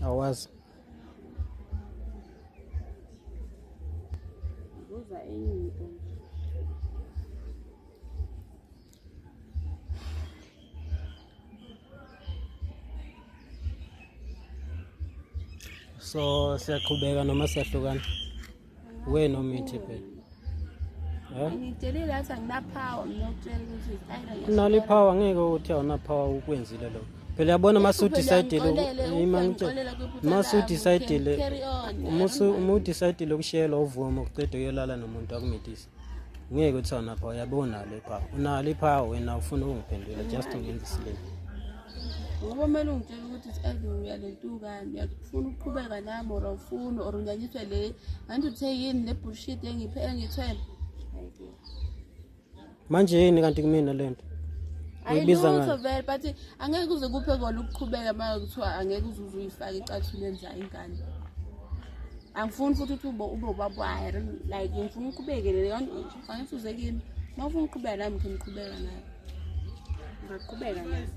Awazi. Buza enye into. So siyaqhubeka noma siyahlukana? Wena omithi phela. Eh? Ngitshelile athi anginapower mina ukutshela ukuthi either Unalo ipower ngeke uthi awunapower ukwenzile lokho. Phela uyabona uma usu-decide-ile uma usu-decide-ile uma u-decide-ile ukushiyelwa uvume uqeda uyolala nomuntu akumithisa. Ngeke uthi awunapower yabo unalo ipower. Unalo ipower wena ufuna ukungiphendula just ungenza isilima. Ngoba kumele ungitshele ukuthi it's either uyalentukani uyafuna ukuqhubeka nami or awufuni or unyanyiswe le angithi uthe yini le bullshit engiphe engithwele. Manje yini kanti kumina lento? Uyibiza Ayilutho ngani? vele but angeke kuze kuphe kona ukuqhubeka uma kuthiwa angeke uze uze uyifake icathulweni zayo ingane. Angifuni futhi ukuthi ube ube ubaba wayo like ngifuna uqhubeke le angithi uze kimi. Uma ufuna ukuqhubeka nami ngiqhubeka nawe. Ngaqhubeka nawe.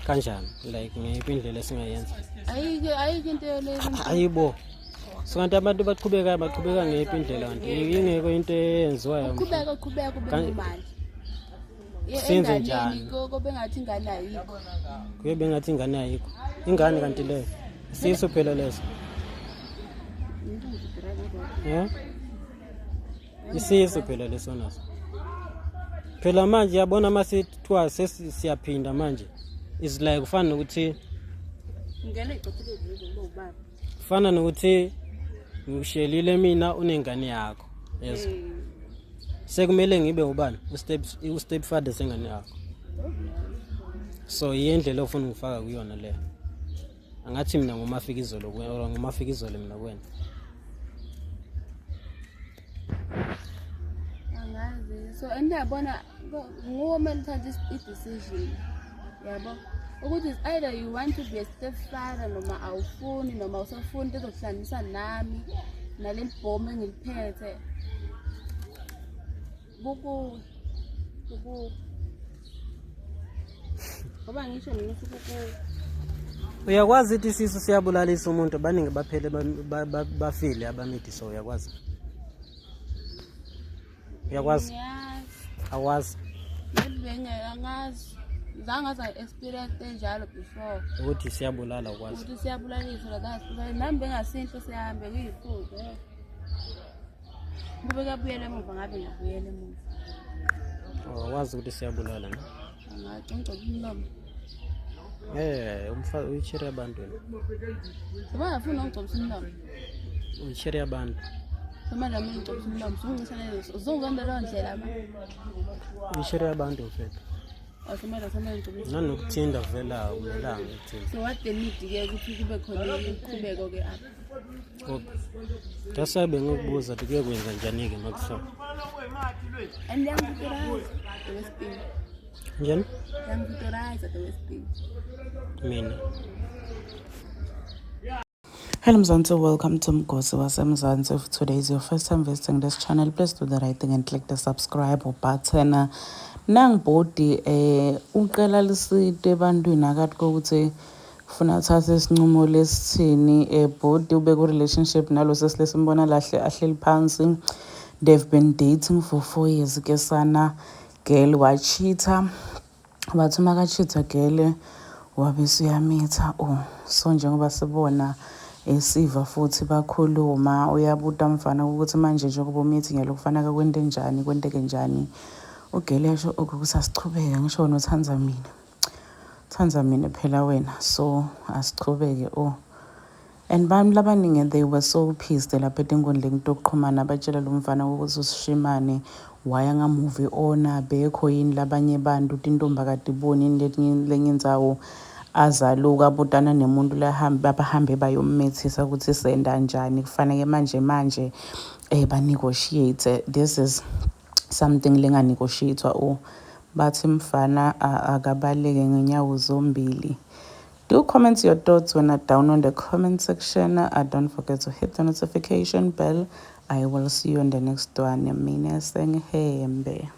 Kanjani? Like ngeyiphi indlela esingayenza? Ayike ayike into le. Ayibo. So kanti abantu baqhubeka baqhubeka ngeyiphi indlela kanti ingekho into eyenziwayo. Uqhubeka uqhubeka ube normal. Senze njani? Kobe ngathi ingane ayikho. Kuye bengathi ingane ayikho. Ingane kanti leyo. Isisu phela leso. Eh? Isisu phela leso naso. Phela manje yabona masithiwa sesiyaphinda manje. Is like kufana nokuthi Ngene icothile nje kuba ubaba. kufana nokuthi ngikushelile mina unengane yakho. Yes. Sekumele ngibe ubani? U-step u-step father sengane yakho. So yindlela ofuna ungifaka kuyona leyo. Angathi mina ngumafikizolo kuwena or ngumafikizolo mina kuwena. Angazi. So and yabona nguwe kumele uthathe i-decision. Yabo. Ukuthi it's either you want to be a stepfather noma awufuni noma awusafuni into ezokuhlanganisa nami naleli bhomu engiliphethe. Kuku kuku ngoba ngisho mina ukuthi kuku Uyakwazi ukuthi isisu siyabulalisa umuntu abaningi baphele bafile abamithi so uyakwazi. Uyakwazi? Ngiyazi. Awazi Maybe angazi. Zange ngaze experience enjalo before. ukuthi siyabulala ukwazi. Ukuthi siyabulalisa la zange nami bengasinhle sihambe kuyifuzo. Kube kuyabuyela emuva ngabe ngiyabuyela emuva. Awazi ukuthi siyabulala ne? Angathi ngigcoba umlomo. Eh, umfa uyichere abantu wena. Ngoba ngafuna ukugcobisa umlomo. Uyichere abantu. Noma nami ngigcobisa umlomo, sungicisa lezo. Uzongihamba leyo ndlela ma. Uyichere abantu mfethu. Awusemele semele ngigcobisa. Nanokuthinda vela akumelanga ukuthinda. So what the need ke ukuthi kube khona ukuqhubeka ke apha. Okay. That's why bengikubuza ukuthi kuyokwenza njani-ke makuso. And yangikutoraza the worst thing. Njani? Yangikutoraza the worst thing. Mina. Hello Mzansi, welcome to Mgosi waseMzansi. If today is your first time visiting this channel, please do the right thing and click the subscribe button. Nangibhodi uqela lisite ebantwini akathi kokuthi kufuna athathe isinqumo lesithini bhodi ube ku relationship nalo sesilesimbona lahle ahleli phansi. They've been dating for 4 years ke sana girl wachitha bathi makachitha girl wabe usuyamitha oh so njengoba sibona esiva futhi bakhuluma uyabuta mfana ukuthi manje njengoba umithi ngiyalo kufanele kwente njani kwenteke njani ugele yasho ukuthi asichubeke ngisho wena uthanda mina uthanda mina phela wena so asichubeke oh and bantu labaningi they were so pissed lapha etinkundleni tokuxhumana batshela lo mfana ukuthi usishimane waya ngamuvi ona bekho yini labanye bantu tintombi akatiboni yini lenye indzawo azaluka abutana nemuntu lahambe abahambe bayommethisa ukuthi senda njani kufanele manje manje ba-negotiate. This is something lenga-negotiate-wa o bathi mfana akabaleke ngenyawo zombili. Do comment your thoughts when are down on the comment section. Don't forget to hit the notification bell. I will see you on the next one. Mina sengihembe.